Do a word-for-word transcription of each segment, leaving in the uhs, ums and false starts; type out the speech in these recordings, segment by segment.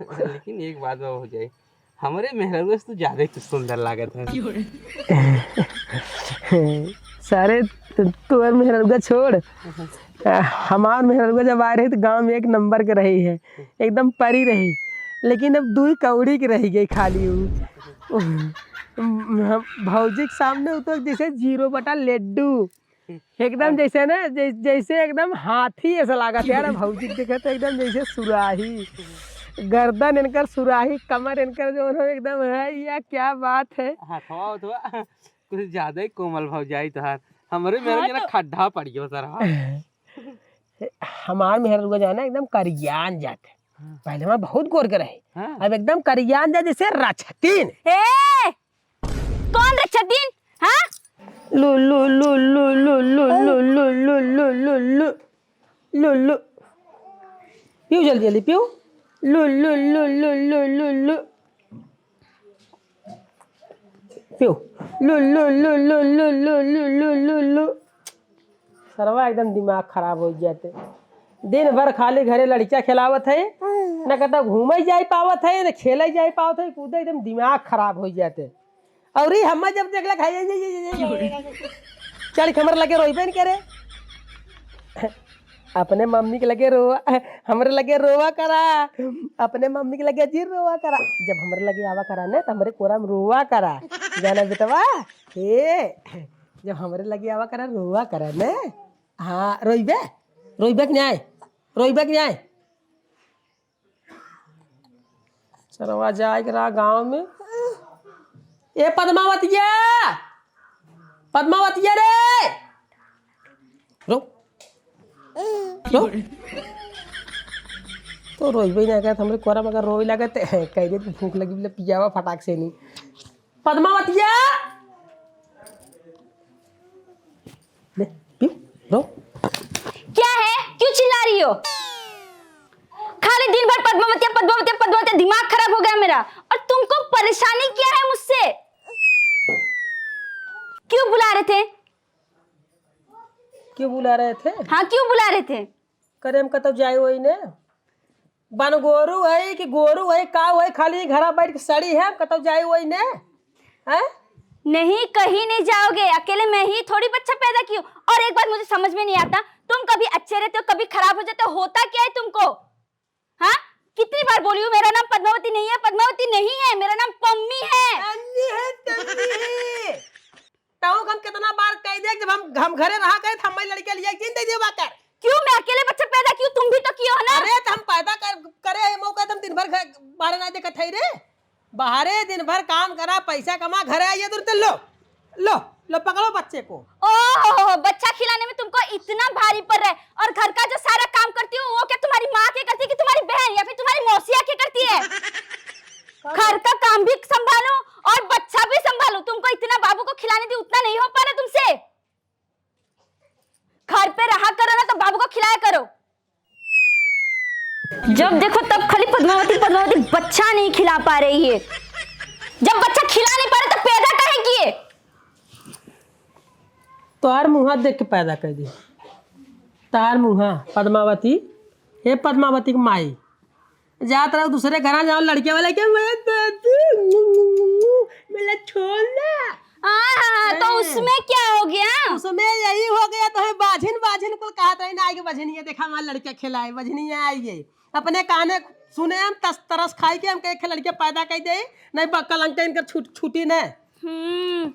लेकिन एक बात बा भौजाई, हमरे मेहररुआ से तू ज्यादा ही कुछ सुंदर लागत है। सारे, तू, तू और मेहररुआ छोड़। आ, हमार मेहररुआ जब आए रही तो गांव में एक नंबर के रही है, एकदम परी रही, लेकिन अब दुई कौड़ी के रही गई खाली उ। हम भौजी के सामने उ तो जैसे जीरो बटा लड्डू, एकदम जैसे ना, जै-, जैसे एकदम हाथी ऐसा लागत यार। भौजी के देखे तो एकदम जैसे सुराही, गर्दन इनकर सुराही, कमर इनकर जो है एकदम है, या क्या बात है। हाथवा उथवा कुछ ज्यादा ही कोमल भौजाई तोहार। हमरे मेरे हाँ, जना तो खड्डा पड़ गयो सर। हमार मेहररुआ जाना एकदम करियान जात है। हाँ। पहले हमार बहुत गोर के रहे, हाँ। अब एकदम करियान जात जैसे रछतीन। ए, कौन रछतीन? हाँ? लू, लू, लू, लू, लू, लू, लू, लू, लू, लू, लू, लू, लू, लू, लू। पीऊ जल्दी, जल्दी पीऊ। लू, लू, लू, लू, लू, लू, लू। पीऊ। लू, लू, लू, लू, लू। सरवा एकदम दिमाग खराब होइ जाते। दिन भर खाली घरे लड़किया खेलावत है, न कतौ घूमे जाए पावत है, न खेले जाए पावत है, कूदे एकदम दिमाग खराब होइ जाते। और ई हम्मा जब देखलक, हाय, ये, ये, ये, ये, चढ़ के हमरे लगे रोइबे न करे। अपने मम्मी के लगे रोवा, हमरे लगे रोवा करा, अपने मम्मी के लगे जी रोवा करा। जब हमरे लगे आवा करा ने, तो हमरे कोरा में रोवा करा। जाना बेटवा, हे, जब हमरे लगे आवा करा, रोवा करा ने। हाँ, रोइबे, रोइबे कि नाय, रोइबे कि नाय। चरवा जाए के रहा गाँव में। ए पद्मावतिया, पद्मावतिया रे, रो, रो। तो रोइबे ना करत, हमरे कोरा में अगर रोवे लागत, कह दे भूख लगी, बोले पियावा फटाक से नहीं। पद्मावतिया, ले, पी, रो। क्या है? क्यों चिल्ला रही हो? खाली दिन भर पद्मावतिया, पद्मावतिया, पद्मावतिया, दिमाग खराब हो गया मेरा। और तुमको परेशानी क्या है मुझसे? क्यों बुला रहे थे? क्यों बुला रहे थे? हाँ, क्यों बुला रहे थे? करे हम कतौ जाए वही ने। बन गोरू है कि गोरू है, काऊ है, खाली घरा बैठ के सड़ी है, कतौ जाए वही ने, हैं? नहीं, कहीं नहीं जाओगे। अकेले मैं ही थोड़ी बच्चा पैदा की हूँ। और एक बात मुझे समझ में नहीं आता, तुम कभी अच्छे रहते हो, कभी खराब हो जाते हो, होता क्या है तुमको? हाँ, कितनी बार बोली हूँ, मेरा नाम पद्मावती नहीं है, पद्मावती नहीं है, मेरा नाम पम्मी है। तन्नी है, तन्नी है। तऊ हम कितना बार कह दे, जब हम, हम घरे रहा करे, तो हमारी लड़कियां लिया के जिन दे देवा कर। क्यों, मैं अकेले बच्चा पैदा की हूँ, तुम भी तो किए हो ना। अरे, तो हम पैदा कर, करे है मौका, तुम दिन भर घर, बाहर ना देखत है रे। बाहरे दिन भर काम करा, पैसा कमा, घरे आइए, तुरंत लो, लो, लो, पकड़ो बच्चे को। ओहो, बच्चा खिलाने में तुमको इतना भारी पड़ रहा है, और घर का जो सारा काम करती हो, वो क्या तुम्हारी माँ के करती है कि तुम्हारी बहन या फिर तुम्हारी मौसिया के करती है? घर का काम भी संभालो और बच्चा भी संभालो। तुमको इतना बाबू को खिलाने दी, उतना नहीं हो पा रहा तुमसे। घर पे रहा करो ना, तो बाबू को खिलाया करो। जब देखो तब खाली पद्मावती, पद्मावती, बच्चा नहीं खिला पा रही है। जब बच्चा खिला नहीं पा रहे तो पैदा काहे किए? तोहार मुँहा देख के पैदा कर दी। तोहार मुँहा, पद्मावती, हे पद्मावती के माई, जात रहो दूसरे घरा, जाओ लड़के वाले के, "मेरा दादू, मेरा छोड़ना।" हाँ, हाँ, हाँ, तो हैं। उसमें क्या हो गया? उसमें यही हो गया, तो है बाझिन, बाझिन कुल कहत रही ना, आइगे बझनिया, देखा हमार लड़का खिलाए, बझनिया आइगे। अपने काने सुने हम तस तरस खाई के हम कहे, लड़के पैदा कर दे, नहीं ब-, कलंक इनकर छूट, छूटी न। हम्म,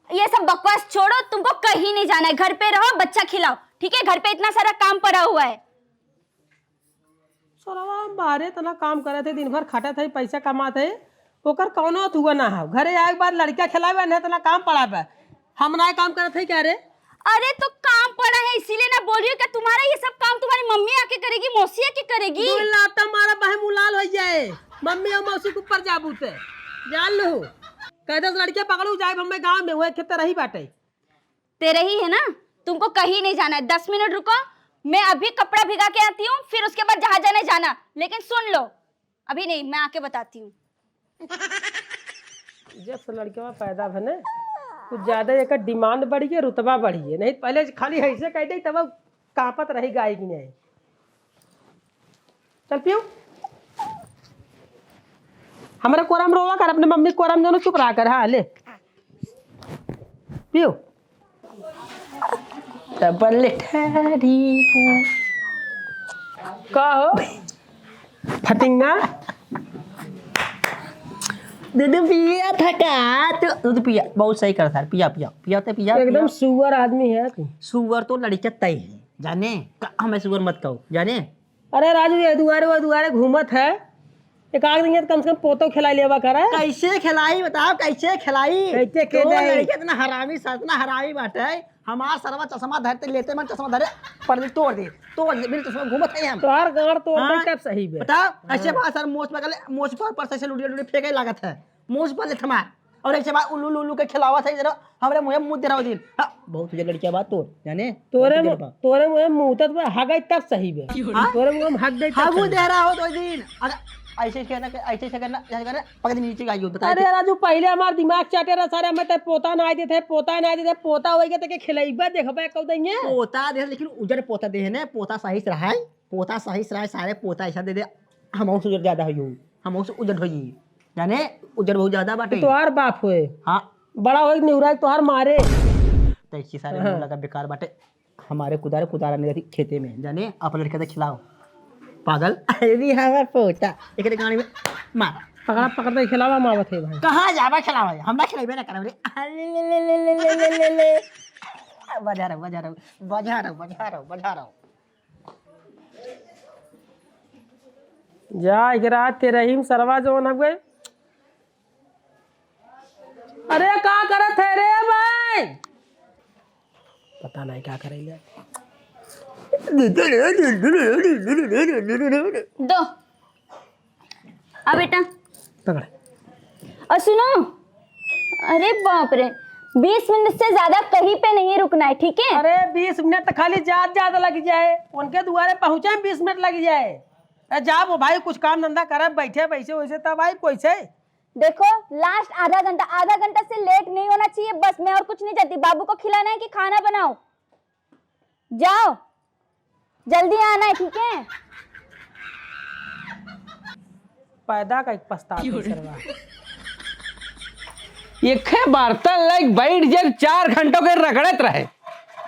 ये सब बकवास छोड़ो, तुमको कहीं नहीं जाना है, घर पे रहो, बच्चा खिलाओ, ठीक है? घर पे इतना सारा काम पड़ा हुआ है। सरवा बाहरे इतना काम करत है, दिन भर खटत है, पैसा कमात है, ओकर कौनो अथुआ ना हो। घरे आए के बाद लड़का खिलावे, ना इतना काम पड़ा बा। हम ना काम करत है क्या रे? अरे तो काम पड़ा है इसीलिए ना बोलियो, क्या तुम्हारा ये सब काम तुम्हारी मम्मी आके करेगी, मौसी आके करेगी? दो लाता मारा बहन मुलाल हो जाए, मम्मी और मौसी के ऊपर जाबू ते, जान लो। कह दस लड़के पकड़ू जाए हमें गाँव में, वह खेत रही बाटे। तेरे ही है ना, तुमको कहीं नहीं जाना है। दस मिनट रुको, मैं अभी कपड़ा भिगा के आती हूँ, फिर उसके बाद जहाँ जाना है जाना, लेकिन सुन लो, अभी नहीं, मैं आके बताती हूँ। जब से लड़के में पैदा भने, कुछ ज्यादा एकर डिमांड बढ़ी है, रुतबा बढ़ी है। नहीं पहले खाली ऐसे कह दे, तब कांपत रही गाय की नहीं। चल पियो। हमरे कोरा में रोवा कर, अपने मम्मी के कोरा में जौन चुप रहा कर। हाँ, ले। पियो। डबल ठारी को। का हो? फतिंगा? दूध पिया था का? तू दूध पिया, बहुत सही कर सर, पिया, पिया, पिया तो पिया, एकदम पिया। सुअर आदमी है तू। सुअर तो लड़िका तय है, जाने? का हमें सुअर मत कहो, जाने? अरे राजू, ये दुआरे वो दुआरे घूमत है, एक आध दिन कम से कम पोतो खिलाई लेवा करे। कैसे खिलाई बताओ, कैसे खिलाई? कैसे के तो दे? लड़िका इतना हरामी सा, इतना हरामी बाटे, हमार सरवा चश्मा धरते लेते मन चश्मा धरे, पर्दा तोड़ दे, तोड़ दे, बिन चश्मा घूमत है हम। तोहार गांड तोड़ दे हाँ? तब सही बे। बताओ, हाँ। ऐसे बात सर, मोछ पकड़ ले, मोछ पर, पर से लुटिया लुटिया फेंके लागत है, मोछ पर ले थमार। और ऐसे बात उल्लू उल्लू के खिलावत है, जरा हमरे मुंह में मुंह दे रहा दिन। हाँ, बहुत उजर लड़किया बात तोड़, जाने? तोरे बहुत उजर मु-, बा। तोरे मुंह में मुंह तब हगई तब सही बे। हाँ? तोरे मुंह में हग गई तब हाँ, वो सही। दे रहा हो तो दिन। अगर ऐसे ऐसे करना, ऐसे ऐसे करना, ऐसे करना, पकड़ नीचे गाइयो, बता अरे दे। राजू, पहिले हमार दिमाग चाटे रहा सारे, हमें ते पोता ना देते, पोता ना देते, पोता होइगे ते के खिलइबे देखबे कउ देंगे। पोता दे, लेकिन उजर पोता दे है ना, पोता सही से रहा है, पोता सही से रहा है, सारे पोता ऐसा दे दे, हम से उजर ज्यादा होई, हम से उजर होई, जाने उजर बहुत ज्यादा बाटे। तोहार बाप होए। हाँ। बड़ा होए निहुरा तोहार मारे। तो इसी सारे हाँ। मुंह लगा बेकार बाटे। हमारे कुदारे कुदारा नहीं रहती खेते में, जाने अपन लड़के से खिलाओ। पागल। अरे हमार पोता। एक गाड़ी में मार। पकड़ा पकड़ के खिलावा मावत है भाई। कहाँ जाबा खिलावा? हम ना खिलाइबे ना करब रे। बजा रहो, बजा रहो, बजा रहो, बजा रहो, बजा रहो। जा, एक रात के रहीम सरवा जौन हवे। अरे, का करत है रे भाई? पता नहीं का करे ले। दो। आ बेटा। पकड़। और सुनो, अरे बाप रे, बीस मिनट से ज्यादा कहीं पे नहीं रुकना है, ठीक है? अरे, बीस मिनट तो खाली जात जात लग जाए, उनके दुआरे पहुँचे में बीस मिनट लग जाए। अरे, जा वो भाई, कुछ काम धंधा करे, बैठे बैठे वैसे तब आई कैसे? देखो, लास्ट आधा घंटा, आधा घंटा से लेट नहीं होना चाहिए, बस। मैं और कुछ नहीं जानती। बाबू को खिलाना है कि खाना बनाओ? जाओ, जल्दी आना है, ठीक है? पैदा का एक पछतावा है सरवा। एके बर्तन लइके बैठ जे, चार घंटों के रगड़त रहे।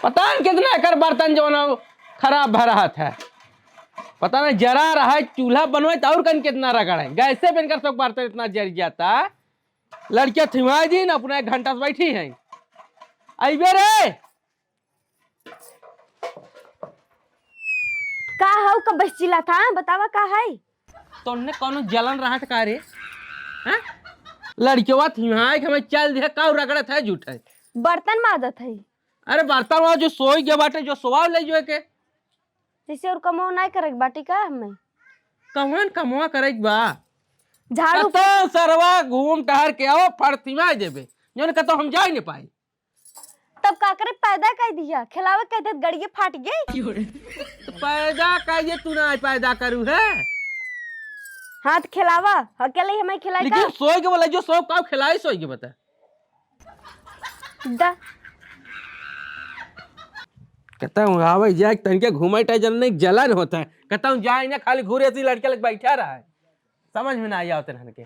पता न कितना एकर बर्तन जौन है खराब भरत है। पता नहीं जरा रहा है चूल्हा बनवे तो और कन कितना रगड़ है। गैसे पे इनकर सब बर्तन इतना जर जाता। लड़कियां थिमाई दिन अपना एक घंटा से बैठी हैं। अइबे रे। का हऊ, कब बस चिल्लात हा? बतावा का है? तोन्ने कौनो जलन रहत का रे? हैं? लड़कवा थिहाई के हमें चल दिया, काऊ रगड़त है झूठे। बर्तन माजत है। अरे बर्तन माज, जो सोई गया बाटे, जो सोवाव ले जो के। जैसे और कमवा नाई करे के बाटे का हमें? कौन कमवा करे के बा? झाड़ू कतो सरवा घूम टहर के आओ, फड़ थिमा देबे। जौन कतो हम जाई नहीं पाई। तब का करे, पैदा कर दिया, खिलावे कहते गड़िए फाट गई। तो पैदा कहिए तू ना पैदा करू है। हाथ खिलावा, अकेले ही हमें खिलाई लेकिन का? सोई के बोला, जो सो काऊ खिलाई सोई के बता। दा। कहता हूँ आवे जाए तनिके घूमे टाइ जन नहीं जलन होता है। कहता हूँ जाए ना, खाली घूरे ऐसी लड़के लग बैठा रहा है। समझ में ना आई आवत रहन के।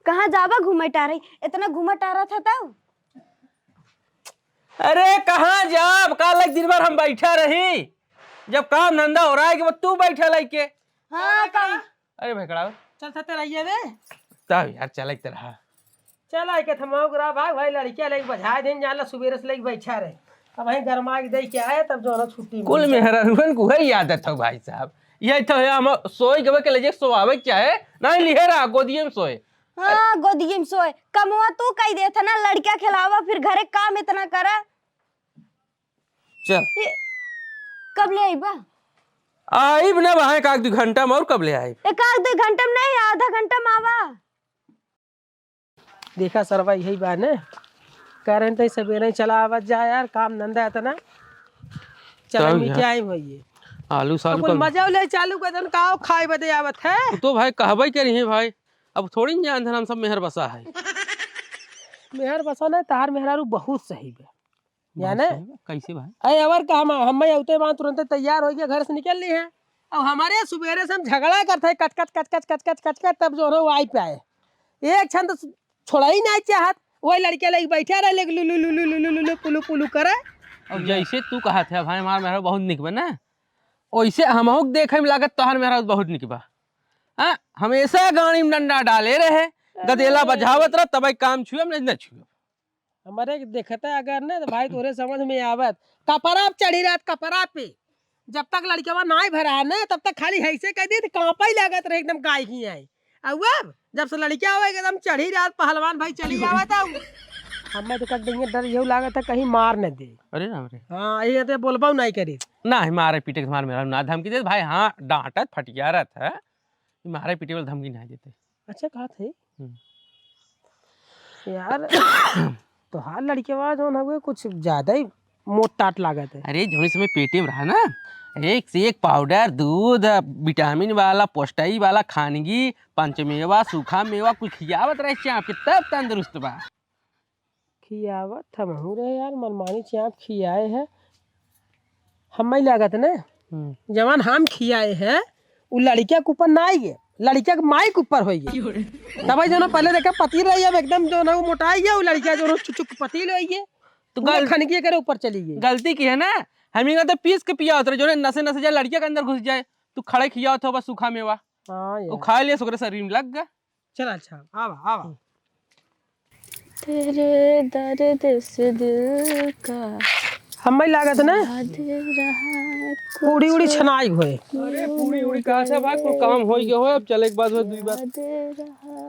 कहाँ जावा घूमे टारे? इतना घूमे टारा था तब? अरे कहाँ जाब? काल एक दिन भर हम बैठा रही, जब काम धंधा हो रहा है कि वो तू बैठा लइके। हाँ, काम। अरे भैकड़ा। चल थते रहिए बे। तब यार चलत रहा। चल आइके थमाओ गरा भाग भाई, लड़किया लेके बझाए दिन जान ला, सुबेरे से लेके बैठा रहे। अब वहीं गरमा के दे के आए, तब जो है छुट्टी मिल कुल जाए। मेहरारुअन को वही आदत हो भाई साहब। यही तो है, हम सोए गवे के लेजे सोआवे के चाहे, नहीं लिहे रहा गोदिए में सोए। हाँ, गोदिए में सोए। कमवा तू कही देत है ना, लड़किया खिलावा, फिर घरे काम इतना करा। चल। ये, कब ले आइबा? आइब ना वहाँ एक आध दू घंटा में, और कब ले आइब? एक आध दू घंटा में नहीं, आधा घंटा में आवा। देखा सरवा यही बा ने, करेंट है, सबेरे ही चला आवत जा यार, काम धंधा इतना चला तब मिटे यार। आई भइये। आलू सालू कुल का मजा ले चालू कर दन, का खाए बदे आवत है? तो भाई कहबे करी है भाई, अब थोड़ी न जान हम सब मेहर बसा है। मेहर बसा नहीं, तार मेहरारू बहुत सही बा। जाने? कैसे भाई? अरे अवर का हम, हम अउते बान तुरंते तैयार होइ गए, घर से निकल ली है। अब हमारे सुबेरे से हम झगड़ा करते हैं, कच कच कच कच कच कच कच कच, तब जो है वो आई पे आए। एक क्षण तो छोड़ा ही नहीं चाहत। वही लड़के लइके बैठे रहे, लेकिन लुलु, लुलु, लुलु, लुलु, पुलु, पुलु करे। अब जैसे तू कहत है भाई, हमार मेहरारू बहुत निक बा ना, वैसे हमहू के देखे में लागत तोहार मेहरारू बहुत निक बा। हाँ, हमेशा गाड़ी में डंडा डाले रहे, गदेला बजावत रह, तबे काम छुए, नहीं, नहीं छुए। हमारे देखता अगर ना तो भाई तोरे समझ में आवत, कपड़ा पे चढ़ी रहत, कपड़ा पे। जब तक लड़कवा नाई भरा है ना, तब तक खाली ऐसे कह दी, कांपा ही लागत रहे एकदम गाय की आई। अब जब से लड़किया हो एकदम चढ़ी रहत, पहलवान भाई चली आवत है। हमें तो कट देंगे, डर यहू लागत है कहीं मार न दे। अरे राम रे। हाँ, ये तो बोलबो नहीं करी। ना, मारे पीटे के मार मेरा ना धमकी दे भाई, हाँ, डांटत फटियारत है, मारे पीटे वाला धमकी नहीं देते। अच्छा, कहा थे हम्म। यार, तोहार लड़केवा जौन हवे कुछ ज्यादा ही मोट टाट लागत है। अरे, जौन समय पेटे में रहा ना, एक से एक पाउडर, दूध, विटामिन वाला, पौष्टिक वाला खानगी, पंचमेवा, सूखा मेवा कुछ खियावत रहे चाप के, तब तंदुरुस्त बा। खियावत हमहू रहे यार, मनमानी चाप खियाए है। हम्मे लागत ने, हम्म। जवन हम खियाए है, उ लड़किया के ऊपर ना आई है, लड़किया के माई के ऊपर होई है। तब जौन पहले देखे पतील रही, अब एकदम जौन है उ मोटाई है, उ लड़किया जौन चुचुक पतील होई है। तो गल-, खनकी करे ऊपर चली गई। गलती की है ना, हम इनका तो पीस के पिया होता, जौन नसे नसे जाए, लड़किया के अंदर घुस जाए। तू खड़े खियावत हो बस सूखा मेवा। हाँ वो यार। खा लिया, ओकरे शरीर में लग गया। चल अच्छा, आवा, आवा। तेरे दर्द से दिल का हम्मे लागत ना, याद रहा पूड़ी उड़ी कुछ छनाई होए। अरे पूड़ी उड़ी कहाँ से भाई, कुल काम हो गया हो, अब चले के बाद में दुई बार। याद रहा।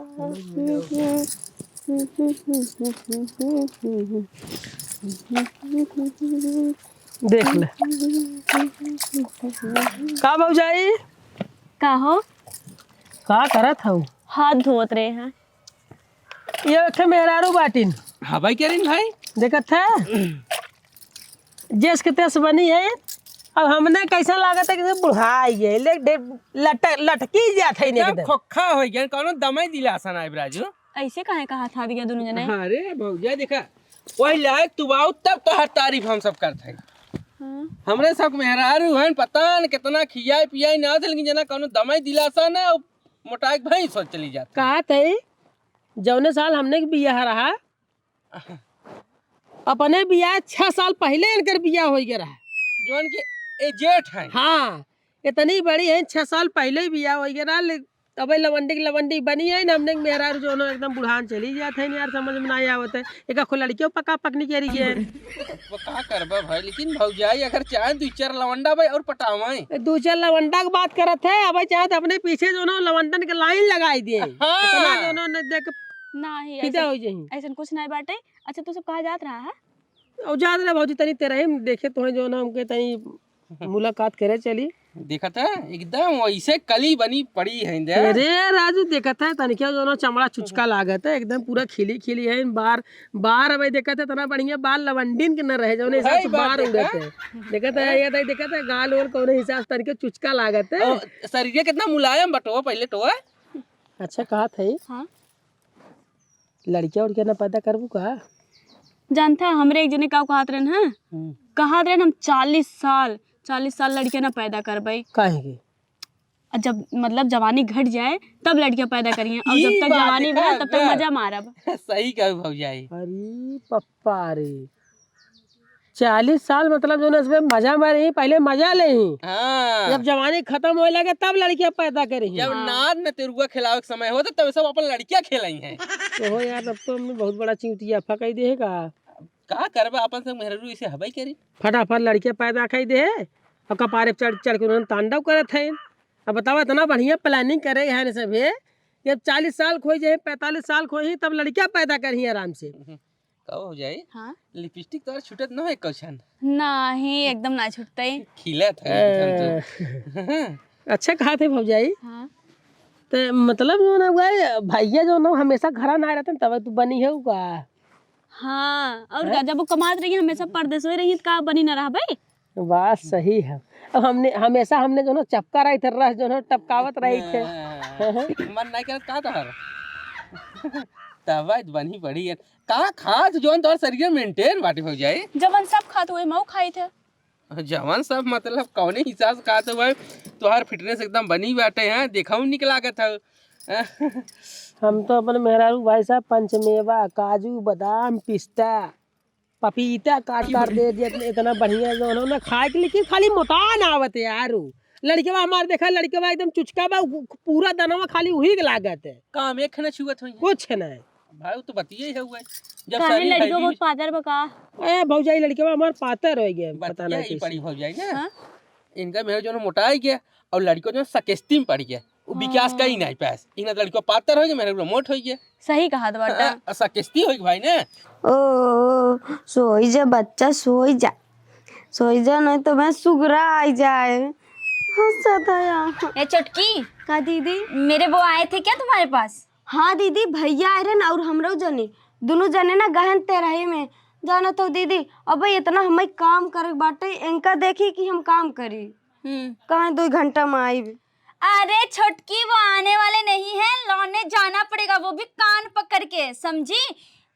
देख ले। का भौजाई? का हो? का करत हऊ? हाथ धोवत रहे हैं। ये एक ठे मेहरारू बाटिन। हाँ भाई, कह रही भाई। देखत है? जैस के तैस बनी है। अब हमने कैसा लागत है कि बुढ़ाई है, ले, डे-, लट-, लटकी जात है एकदम एकदम। खोखा हो गया, कौनो दमाई दिलासा ना है, राजू। ऐसे काहे कहा था दिया दोनों जने? अरे भौजा, देखा, वही लायक तू बाऊ, तब तोहर तारीफ हम सब करत है। हाँ। हमरे सब मेहरारू हैं, पता न कितना खियाई पियाई ना थे, लेकिन जना कौनो दमाई दिलासा ना, मोटाई के भाई सोच चली जात है। कहा थे, जौने साल हमने के बियाह रहा, अपने बियाह छह साल पहले इनकर बियाह हो गया रहा। जौन के एजेट है। हाँ, इतनी बड़ी है, छह साल पहले ही बियाह हो गया रहा, ले-, अबे लवंडी के लवंडी बनी है ना, हमने के मेहरारू जौन एकदम बुढ़ान चली जात है यार, समझ में नहीं आवत है। एक आखो लड़कियों पका पकनी के रही है। वो का करबा भाई, लेकिन भौजाई अगर चाहे दो चार लवंडा भाई और पटावे। ए, दो चार लवंडा के बात करत है, अबे चाहे तो अपने पीछे जौन लवंडन के लाइन लगाई दे। हाँ। इतना जौन न देख नहीं, फिदा ऐसा, हो जाई। ऐसा कुछ नहीं बाटे। अच्छा, तू सब कहाँ जात रहा है? और जात रहा भौजी, तनी तेरा ही देखे तो है जौन हमके तनी मुलाकात करे चली। देखत है, एकदम वैसे कली बनी पड़ी है दे। अरे राजू, देखत है, तनिका जौन चमड़ा चुचका लागत है, एकदम पूरा खिली खिली है। बार, बार अबे देखत है, इतना बढ़िया बार लवंडिन के न रहे, जौन हिसाब से बार उड़त है। देखत है, ये देखत है, गाल ओल कौन हिसाब से तनिका चुचका लागत है। और शरीर कितना मुलायम बटो पहले तो है। अच्छा, कहा थे? हाँ। लड़किया उड़किया ना पैदा करबू का? जानता, हमरे एक जने का कहत रहन, हाँ? हम्म। कहत रहन, "हम चालीस साल, चालीस साल लड़किया ना पैदा करबई।" काहे के? आ जब, मतलब, जवानी घट जाए, तब लड़किया पैदा करिए, और जब ई तक बात जवानी है, बा, तब तक बस। मजा मारब। सही कहू भौजाई। अरे पप्पा रे, चालीस साल मतलब जौन इसमें मजा में रही, पहले मजा ले ही। हाँ। जब जवानी खत्म होए लगे तब लड़कियां पैदा करे ही। जब हाँ। नाद में तेरुआ खिलावे के समय होता तब सब अपन लड़कियां खेलाई हैं। तो हो यार, तब तो हमने बहुत बड़ा चिंटिया फकाई दे है का। का करबा, अपन से मेहरारू इसे हवाई करी। फटाफट लड़कियां पैदा खाई दे है और कपारे पे चढ़ चढ़ के उन्होंने तांडव करत है। अब बताओ, इतना बढ़िया planning करे हैं सब है कि अब चालीस साल खोई जाए, पैंतालीस साल खोई तब लड़कियां पैदा करी आराम से। कहो हो जाई। हाँ। लिपस्टिक तो छूटत न है कौछन। नहीं, एकदम ना छूटते। खिलत है एकदम तो। अच्छा कहा थे भौजाई। हाँ। तो मतलब जो ना हुआ है, भैया जो ना हमेशा घरा ना रहते तब तू बनी है का? हाँ, और हैं? का, जब वो कमात रही हमेशा परदेस में रही तो का बनी ना रहा भाई? बात सही है। अब हमने हमेशा हमने जो ना चपका रही थे, रस जो ना टपकावत रही थे। हाँ। मन नहीं करत का तोहर? तब बनी पड़ी है। का खात जौन तोहर शरीर maintain बाटे हो जाए? जवन सब खात हुए मऊ खाई थे। जवन सब मतलब कौने हिसाब से खात हुए? तोहर fitness एकदम बनी बाटे हैं, देखा निक लागत है। हम तो अपन मेहरारू भाई साहब पंचमेवा, काजू, बादाम, पिस्ता, पपीता काट काट दे दिया, इतना, इतना बढ़िया जौन है ना खाए के, लेकिन खाली मोटा ना आवत है यार। उ लड़कवा हमार देखा, लड़कवा एकदम चुचका बा, उ पूरा दनवा खाली उही के लागत है। काम एक ना छुअत होई। कुछ नहीं। भाई, उ तो बतिये है हुआ है। जब काहे सारी लड़कियों फैली बहुत पातर बा का? ए भौजाई, लड़कवा हमार पातर हो गया, पता बतिया नहीं ही कैसे। पड़ी भौजाई ना। हाँ? इनका मेहर जौन मोटाई गया और लड़को जौन सकेस्ती में पड़ गया। उ विकास हाँ। कहीं नहीं पास। इन्हें लड़को पातर हो गया, मेहर मोट हो गया। सही कहा तो बाटा। हाँ, सकेस्ती हो गई भाई ने। ओ, सोई जा बच्चा, सोई जा। सोई जा, नहीं तो मैं सुगरा आई जाए। हंसा था यार। ए छोटकी। का दीदी? मेरे वो आए थे क्या तुम्हारे पास? हाँ दीदी, भैया आए रहे ना और हमरो जने, दोनों जने ना गहन तेरही में। जाना तो दीदी, अबे इतना हमें काम करे बाटे, इनका देखी कि हम काम करी। हम्म। कहाँ दो घंटा में आइब। अरे छोटकी, वो आने वाले नहीं है, लौने जाना पड़ेगा, वो भी कान पकड़ के, समझी?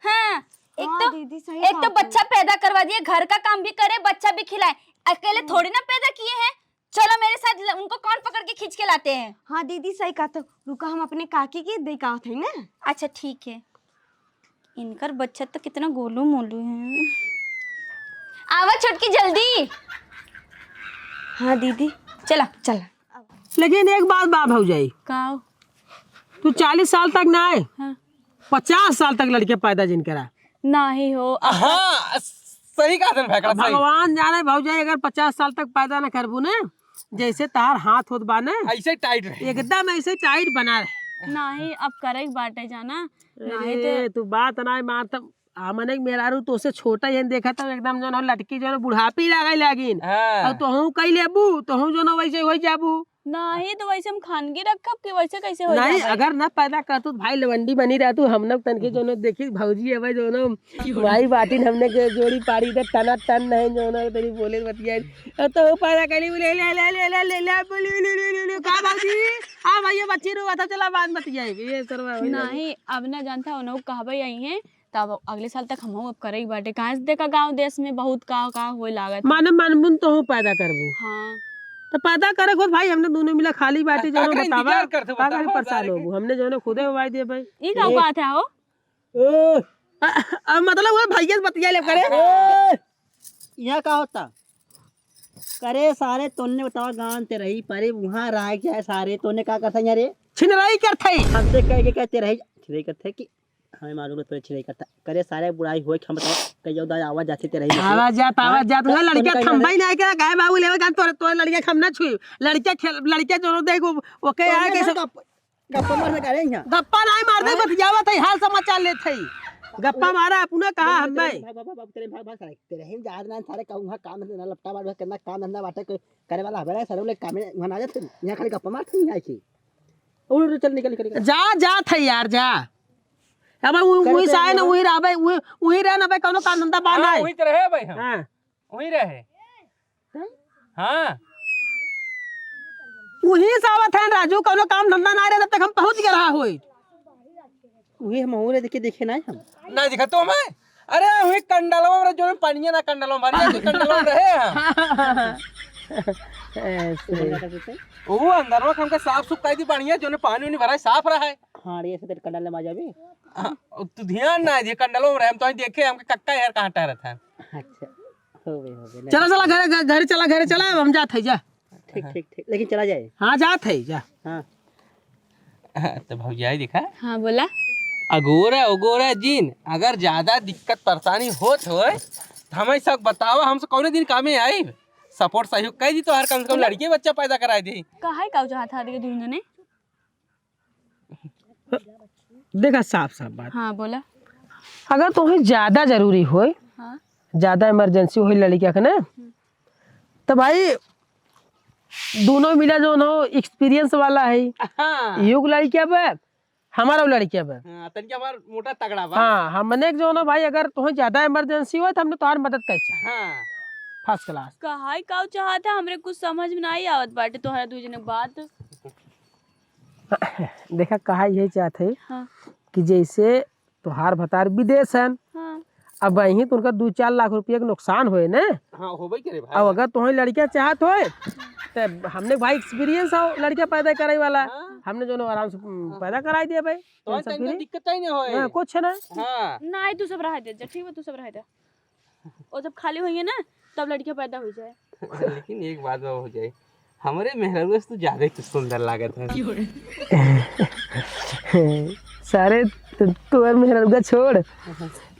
हाँ, एक हाँ तो, दीदी, सही एक तो बात है। बच्चा पैदा करवा दिए, घर का काम भी करे, बच्चा भी खिलाए, अकेले हाँ। थोड़ी ना पैदा किए हैं। चलो मेरे साथ, ल-, उनको कौन पकड़ के खींच के लाते हैं? हाँ दीदी, सही कहा तो। रुका, हम अपने काकी के देख आवत है ना। अच्छा ठीक है। इनकर बच्चा तो कितना गोलू मोलू है। आवा छोटकी जल्दी। हाँ दीदी। चला। चला। लेकिन एक बात बा भौजाई। का? तू चालीस साल तक ना आए, हाँ। पचास साल तक लड़के पैदा जिन करा। नाही हो। हाँ, सही कहा तन भैकड़ा, सही। भगवान जाने भौजाई, अगर पचास साल तक पैदा न करबू ने, जैसे तार हाथ होत बा ने, ऐसे टाइट रहे। एकदम ऐसे टाइट बना रहे। नाही, अब करे के बाटे जाना। नाही अरे, तो तू बात ना मानत। हमने के मेहरारू तोसे छोटा ही देखा था, एकदम जौन हो लटकी जौन बुढ़ापी लागे लागिन। हाँ। और तोहू कई लेबू, तोहू जौन वैसे हो जाबू। नाही, तो वैसे हम खानगी रखब कि वैसे कैसे हो नाही, जाबे? अगर ना पैदा करतू तो भाई लवंडी बनी रहतू। हमने तनके जौन देखी भौजी है भाई जौन भाई बाटिन हमने के जोड़ी पाड़ी दे टना टन नहीं जौन तेरी बोले बतिया। और तो पैदा करी ले ले ले ले ले ले ले बोली ले ले ले ले का भौजी? हाँ भैया बच्ची रो बता चला बाद बतिया ये सरवा भाई। नाही, अब ना जानता उन्हों कहबे आई हैं। तब अगले साल तक हमहू अब करे के बाटे। काहे से देखा गाँव देश में बहुत का, का होए लागत है। माने मनबुन तो हूँ पैदा करबू। हाँ। तो पैदा करे खुद भाई, हमने दोनों मिला खाली बाटे, आ, जौन का बतावा, इंतजार करते का बताओ, करे परेशान होबू? हमने जौन खुदे हो भाई दे भाई। ई का ए। बात है हो? ओ। आ, आ, मतलब वो भैया से बतिया ले करे। ए। यहाँ का होता? करे सारे तोने बतावा गाँव ते रही परे वहाँ रह जाए सारे तोने का करता यहाँ रे? छिनराई करते। हमसे कह के कहते रही छिनराई करते कि हमें मालूम है तोने छिनराई करता। करे सारे बुराई होए कि हम बतावा कहियो दा आवाज जाते ते रही। आवाज जात, आवाज जात। हाँ, वहाँ लड़कियाँ तोने कहा थम्बई नहीं क्या? गाय बाबू लेवे का तोरे, तोरे लड़कियाँ हम ना छुई। लड़कियाँ खेल, लड़कियाँ जो देखो, ओके तोने यार ना कैसे गप-, गप्पा मारने का रे यहाँ। गप्पा नहीं मारते, हाँ? बतियावत है, हाल समाचार लेत है। गप्पा मारा, अपना कहा हम नहीं। भाग, भाग, भाग, भाग, तेरे भाग, भाग, सारे, तेरे ही याद ना, सारे कहूँ, वहाँ काम धंधा, लपटा मार, करना काम धंधा बाटे, कोई करे वाला हमारा, सारे लोग काम में, वहाँ ना जाते, यहाँ खाली गप्पा मारते हैं, यहाँ की। उड़, उड़, चल, निकल, निकल, निकल। जा, जा थे यार, जा। अब उ-, करे वही तो साए ना, यार। वही रहबे, वही, वही रह ना बे, कौनो काम धंधा बा हाँ, ना है। वही तो रहे भाई हम। हाँ। वही रहे। हाँ? वही से आवत है राजू, कौनो काम धंधा ना रहे, तब तक हम पहुँच गए रहा होई। वही हम हो रहे, देखे, देखे ना हम। ना दिखा तो हमें। अरे, वही कंडलवा में जो पनिया ना कंडलवा में भरिया, तो कंडलवा में रहे हम। ऐसे। वो अंदरवा के हमके साफ सुफ कर दी, बढ़िया, जो पानी उनी भरा है, साफ रहा है। हाँ, रे, ऐसे तेरे कंडल में आ जाबे। हाँ, तू ध्यान ना दे, कंडलवा में रहे, हम तो ही देखे, हमके कक्का यार कहाँ टहरत है। अच्छा। हो गए, हो गए, नहीं। चला, चला, घरे, घरे, घरे चला, घरे चला, अब हम जात है, जा। ठीक, ठीक, ठीक, लेकिन चला जाए। हाँ, जात है, जा। हाँ। हाँ, तो भौजाई देखा। हाँ, बोला। अगोरा, अगोरा जिन, अगर ज्यादा दिक्कत परेशानी होत होए, तो हमें सब बतावा, हमसे कौने दिन कामे आई। Support सहयोग कर दी तो हर कम से कम बोला। लड़के बच्चा पैदा कराए दे। काहे का चाहत था, देखिए, दुल्हन ने? देखा, साफ साफ बात। हाँ, बोला। अगर तुम्हें ज्यादा जरूरी होए, हाँ। ज्यादा emergency होए लड़किया के ना, हम्म। तो भाई दोनों मिला जो ना experience वाला है। हाँ। युग लड़किया बा, हमारा लड़किया बा। हाँ, तनिक हमार मोटा तगड़ा बा। हाँ, हमने जो ना भाई अगर तुम्हें ज्यादा emergency होए तो हमने तुम्हारी मदद कर सकते। हाँ। First class। कहाई काऊ चाहत है, हमरे कुछ समझ में नहीं आवत बाटे तोहरा दू जने के बात। देखा, कहा यही चाहत है हाँ। कि जैसे तोहार भतार विदेश हन, हाँ। अब वहीं तो उनका दू चार लाख रुपया के नुकसान होए ने। हाँ, होबे करे भाई। अब अगर तोहें लड़किया चाहत होए, तो हमने भाई experience हो लड़किया पैदा करे वाला। हाँ। हमने जो आराम से, उम, हाँ। पैदा कराई दिया भाई। तो टेंशन tension फ्री। दिक्कत ही नहीं होए। हाँ, कुछ ना। हाँ। नहीं, तू सब रह दे, ठीक बा, तू सब रह दे। और जब खाली होइहैं ना, तब लड़कियाँ पैदा होइ जाए। लेकिन एक बात बा भौजाई, हमरे मेहररुआ से तू ज्यादा ही कुछ सुंदर लागत है। सारे, तू, तू और मेहररुआ छोड़।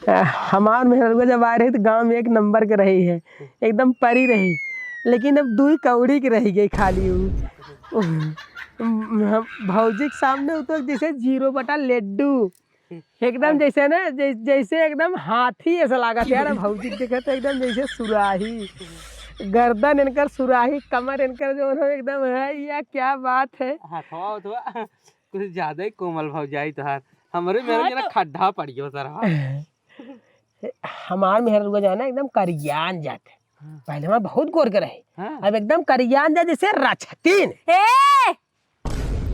आ, हमार मेहररुआ जब आए रही तो गाँव में एक नंबर के रही है, एकदम परी रही, लेकिन अब दुई कौड़ी के रही गई खाली उ। हम भौजी के सामने उ तो जैसे जीरो बटा लड्डू। एकदम जैसे ना, जै-, जैसे एकदम हाथी ऐसा लागत है यार, भौजी के देखे तो एकदम जैसे सुराही, गर्दन इनकर सुराही, कमर इनकर जो है एकदम है, या क्या बात है। हाँ, थोड़ा, थोड़ा कुछ ज्यादा ही कोमल भौजाई तोहार, हमरे मेरे हाँ, जना तो खड्डा पड़ गयो सर। हाँ। हमार मेहररुआ जाना एकदम करियान जात है। हाँ। पहले हमार बहुत गोर के रहे, हाँ। अब एकदम करियान जात जैसे रछतीन। ए!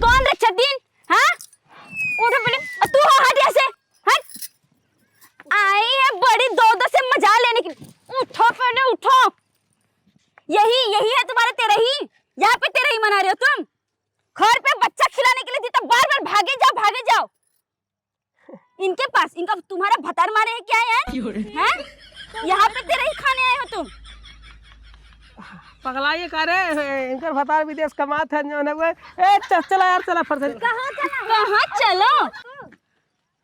कौन रे छतीन? हाँ? उठो पहले, और तू हो, हट यहाँ से, हट। आई है बड़ी दो दो से मजा लेने की। उठो पहले, उठो। यही, यही है तुम्हारे तेरही? यहाँ पे तेरही मना रहे हो तुम? घर पे बच्चा खिलाने के लिए जीता, बार बार भागे जाओ, भागे जाओ। इनके पास, इनका तुम्हारा भतार मारे है क्या यार? क्यों रे? हैं? यहाँ पे तेरही खाने आए हो तुम? पगला ये का रे, इनकर भतार विदेश कमात है, जो ना हुआ। ए, च-, चला यार, चला, फट से। कहाँ चला? कहाँ चलो?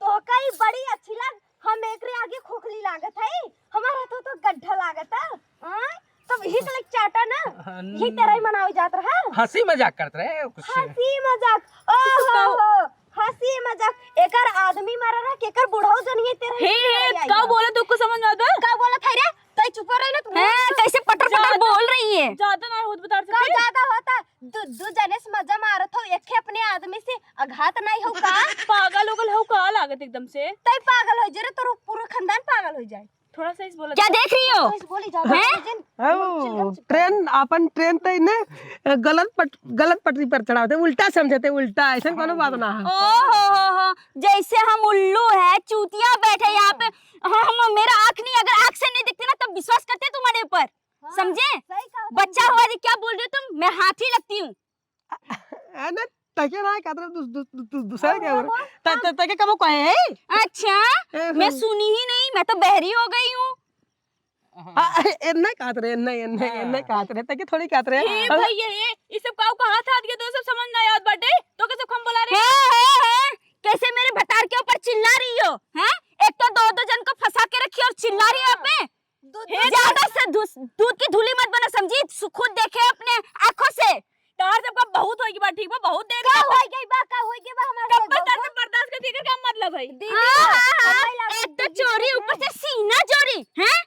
तोहका ई बड़ी अच्छी लाग, हम एकरे आगे खोखली लागत है, हमारा तो, तो गड्ढा लागत है। आय? तब यही से लाइक चाटा ना, हाँ, यही तेरही मनावे जात रहा। हंसी मजाक करत रहे कुछ। हंसी मजाक, ओहो हो, हंसी मजाक। एकर आदमी मरा रहा, केकर बुढ़ऊ जनिए तेरही हे, हे, मनावे आई का है। बोले तू कुछ समझ में आता है? का बोलत है रे? तै चुप रही ना तू। हैं, कैसे पटर पटर ज्यादा बोल रही है? ज्यादा ना होत बता का सकते। ज्यादा होता? दू, दू जने से मजा मारत हो, एक ही अपने आदमी से अघात नहीं हो का? पागल उगल हो का लागत एकदम से? तै पागल हो जे रे, तोर पूरा खानदान पागल हो जाए। थोड़ा सा इस बोला क्या दे। देख रही हो? तो इस बोली ज्यादा हैं? समझे न। ओ, चिल्ला, चिल्ला। ट्रेन, अपन ट्रेन तै ने गलत पट-, गलत पटरी पर चढ़ावते, उल्टा समझते, उल्टा, ऐसा कोनो बात ना है। ओ हो हो हो, जैसे हम उल्लू है, चूतिया बैठे यहाँ पे। हाँ, हम, मेरा आँख नहीं, अगर आँख से नहीं दिखती ना, तब विश्वास करते तुम्हारे ऊपर। हाँ, समझे? सही कहा तुम। बच्चा हुआ जी, क्या बोल रहे हो तुम? मैं हाथी लगती हूँ। है ना, तके ना कहत रहे, दू-, दू-, दू-, दू-, दूसरा क्या बोल रहे? हाँ, त-, त-, तके कबो कहे है? अच्छा, ए, मैं हम्म। सुनी ही नहीं, मैं तो बहरी हो गई हूँ। हाँ, ए, ए, नहीं कहत रहे, नहीं, नहीं, हाँ। नहीं कहत रहे, तके थोड़ी कहत रहे। ए, हम भैया, ए, ये सब काऊ कहा था, ये तो सब समझ ना याद बाटे, तो कैसे हम बोला रहे? हे, हे, हे, कैसे मेरे भतार के ऊपर चिल्ला रही हो, हैं? एक तो दो दो जन को फंसा के रखी और चिल्ला रही हो यहाँ पे। दूध, हे, दूध ज्यादा से दूस-, दूध की धूली मत बना, समझी? सु-, खुद देखे अपने आँखों से। तोहार सबका बहुत होई गई बा, ठीक बा? बहुत देर का का होई गई बा, का होई गई बा हमार कब से तक बहुत? बर्दाश्त करती, एकर का मतलब है? दीदी, हाँ, हाँ, हाँ। हमारे लागे एक तो दीदी चोरी, के ऊपर से सीना चोरी, हैं?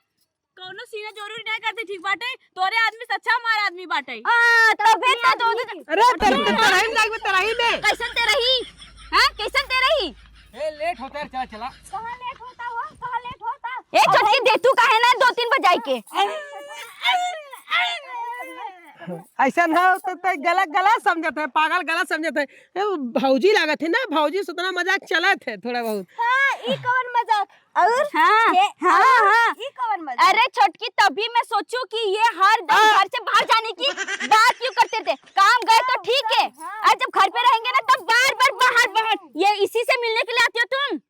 कौनो सीना चोरी ना करती, ठीक बाटे? तोरे आदमी से अच्छा हमार आदमी बाटे। हाँ, तबे तो दो दो अरे, तेरे, तेरे, तेरे ही में लाग में, तेरे ही में। कैसन तेरही? हाँ, कैसन तेरही? ए, लेट होता है, चला, चला। कहाँ लेट होता हो? कहाँ लेट होता? ए, छोटकी, दे तू काहे ना दो तीन बजाई के? ऐसा ना हो तो, तो गलत, गलत समझत है, पागल गलत समझत है। ए, भौजी लागत है ना, भौजी से उतना मजाक चलत है थोड़ा बहुत। हाँ, ई कौन मजाक? और हाँ, ये, हाँ, और हाँ। ई कौन मजाक? अरे छोटकी, तभी मैं सोचू कि ये हर दिन हाँ। घर से बाहर जाने की बात क्यों करते थे? काम गए तो हाँ, ठीक है, हाँ। और जब घर पे रहेंगे ना, तब बार-बार बाहर, बाहर। ये इसी से मिलने के लिए आती हो तुम?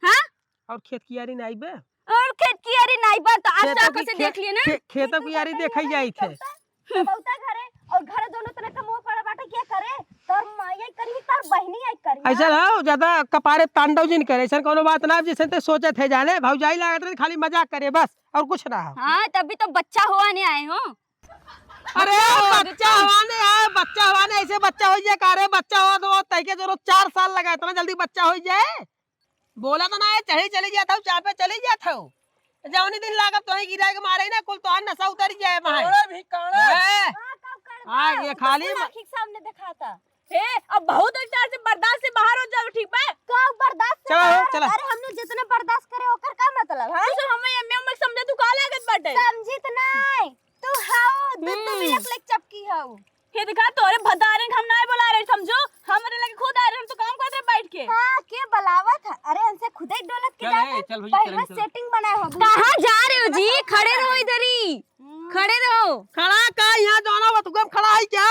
हाँ? और खेत कियारी नाई बे? और खेत कियारी नाई बा, तो आज खेतों तो आँखों की से खे-, देख लिए ना। खे-, खेतों की यारी देखा जाई थे। सबौता घरे और घरे दोनों तना कमवा पड़ा बाटे, क्या करे? तोर माई आई करी, तोर बहिनी आई करी। ऐसा ना हो, ज्यादा कपारे तांडव जिन करे, ऐसा कोनो बात ना, जैसे ते सोचत है जाने, भौजाई लागत रहे, खाली मजाक करे बस, और कुछ ना हो। हाँ, तभी तो बच्चा हुआ नहीं आए हो। अरे, बच्चा हुआ नहीं आए, बच्चा हुआ नहीं, ऐसे बच्चा हो जाए, का रे, बच्चा हुआ तो तय के जरूरत चार साल लगा, इतना जल्दी बच्चा हो जाए? बोला तो ना है, चढ़ी चली जात हूँ, चापे चली जात हूँ। जौनी दिन लागब तोही गिराए के मारे ना, कुल तोहार नशा उतर जाए भाई। काड़ा भी काड़ा। ए, हाँ, कब काड़ा? आ, ये खाली कुछ म- आँखी के सामने दिखाता। हे, अब बहुत अत्याचार से बर्दाश्त से बाहर हो जाओ, ठीक बा? कब बर्दाश्त से चलो, बाहर? चलो। अरे, हमने जितने बर्दाश्त करे, ओकर का मतलब, हाँ? तू सब हमें एम ए में समझे, तू का लागत बाटे? समझित नाय। तू हाउ, तू, तू हम्म। मिलक लेक चपकी हाउ। हे देखा, तोरे भतारे के हम नाय बुला रहे, समझो? हमरे लगे खुद आ रहे, हम तो काम करते बैठ के। हाँ, के बुलावत है? अरे, इनसे खुदे डोलत के चल, जाते। ए, चल भैया, पहले चल, चल। सेटिंग बनाए हो। कहाँ जा रहे हो जी? खड़े रहो इधर ही। हम्म। खड़े रहो। खड़ा का? यहाँ जाना हुआ, तुम खड़ा है क्या?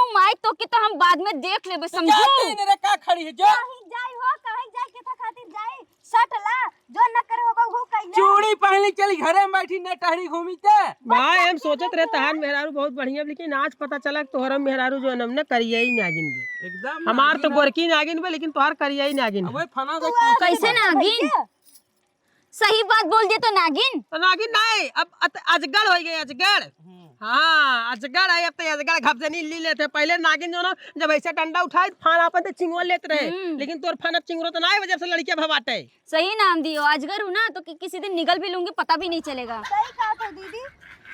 मुँह माई, तोके तो हम बाद में देख लेबे, तो समझू? जाते ही रे, का खड़ी है, जो। कहीं जाई हो, कहीं जाई, केथा खातिर जाई? सट ला, जो न करे होगा, वो कइले। चूड़ी पहन ली, चली घरे में बैठी, न टहरी घूमी ते। भाई, हम सोचत रहे तहार मेहरारू बहुत बढ़िया, लेकिन आज पता चला कि तोहरा मेहरारू जो है ना, करिया ही नागिन बे। एकदम हमार तो नागिन है। गोरकी नागिन बे, लेकिन तोहार करिया ही नागिन है। अबे फना तू देख, आ, कैसे कैसे नागिन? भैया? सही बात बोल दे तो नागिन। तो नागिन नहीं, अब अत-, अजगर हो गए, अजगर। हम्म। हाँ, अजगर है, अब तो अजगर घपजनी ली लेते। पहले नागिन जो ना, जब ऐसे डंडा उठाए, फान आपन ते चिंगुआ लेत रहे। हम्म। लेकिन तोर फान अब चिंगुरत ना है, जब से लड़किया भवाटे। सही नाम दियो, अजगर हूँ ना, तो कि-, किसी दिन निगल भी लूंगी, पता भी नहीं चलेगा। सही कहा तो दीदी,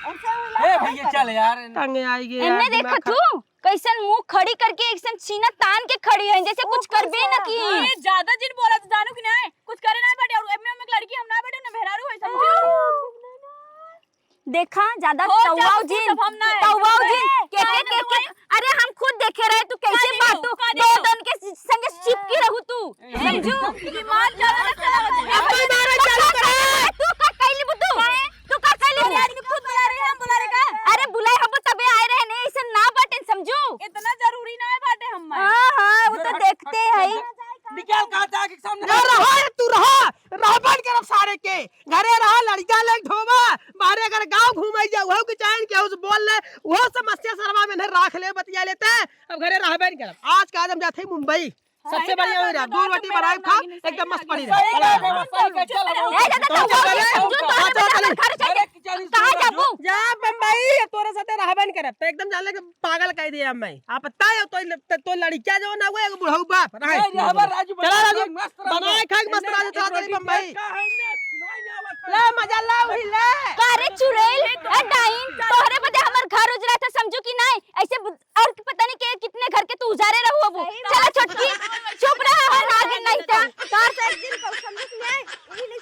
ऐसे होला ए तो भैया, नहीं चल यार। तंग आई गए एन्ने यार, दिमाग देखा खराब। तू? कैसन मुंह खड़ी करके, ऐसन सीना तान के खड़ी है, जैसे कुछ करबे न की। ए, ज्यादा जिन बोला तो जानू कि नहीं, कुछ करे नहीं बाटे, और एमे, एमे लड़की हम ना बाटे, ना मेहरारू है, समझू? देखा, ज्यादा हो, तौवाओ चुप, जिन, चुप, हम ना है। तौवाओ जिन, ए, के, के, काहे के, ना के, अरे हम खुद देखे रहे, तू कैसे का बात देखो, तू का दो देखो? दन के संगे चिपकी रहू तू, ए, समझू? दिमाग ज्यादा ना चलाओ। अब मारो चालू करो। तू का कैली बुद्धू? तू का कैली? अरे आदमी खुद बुला रहे हैं, हम बुला रहे का? अरे बुलाए हम तबे आए रहे, नहीं ऐसे ना बाटे समझू। इतना जरूरी ना है बाटे हम में। हाँ, हाँ, वो तो देखते हैं। निकाल कहाँ जाके सामने? ना रहा है, तू रहा, रहबन करब सारे के। घरे रहा, लड़िका लेके ढोबा, बाहरे अगर गाँव घूमे जाऊ, हो कि चाहे केहू से बोल ले, वो समस्या सरवा में नहीं राख ले, बतिया लेते। अब घरे रहबे नहीं करब। आज का आज हम जाते हैं मुंबई। सबसे बढ़िया हो रहा, दो रोटी बनाए खाओ, एकदम मस्त पड़ी रहे। सही कहा, सही कहा, चल, ए, दादा, तो तू चल, बोल, चल, समझू, तो चल, हमें चल, घर चल। अरे, कहाँ जाबू? जा बम्बई, तोरे साथे रहबे न करब, तो एकदम जान ले कि पागल कह दिया मैं। आप पता है, तो, तो, तो लड़किया जो ना, वो एगो बुढ़ऊ बाप, रहे। ए, रहबा राजू, चला राजू, मस्त रहबा। बनाए खाए के मस्त राजू, चला तेरी बम्बई। का है ना, सुनाई आवत है। ले, मजा ला, वही ले। का रे चुड़ैल, ए डाइन, तोहरे बदे हमर घर उजरा था, समझू कि नहीं? ऐसे बु-, और पता नहीं के कितने घर के तू उजारे रहू अब। सही बात। चला छोटकी, चुप रहा, हो नागिन नहीं था। कार से एक दिन कौशल निकले, यही नहीं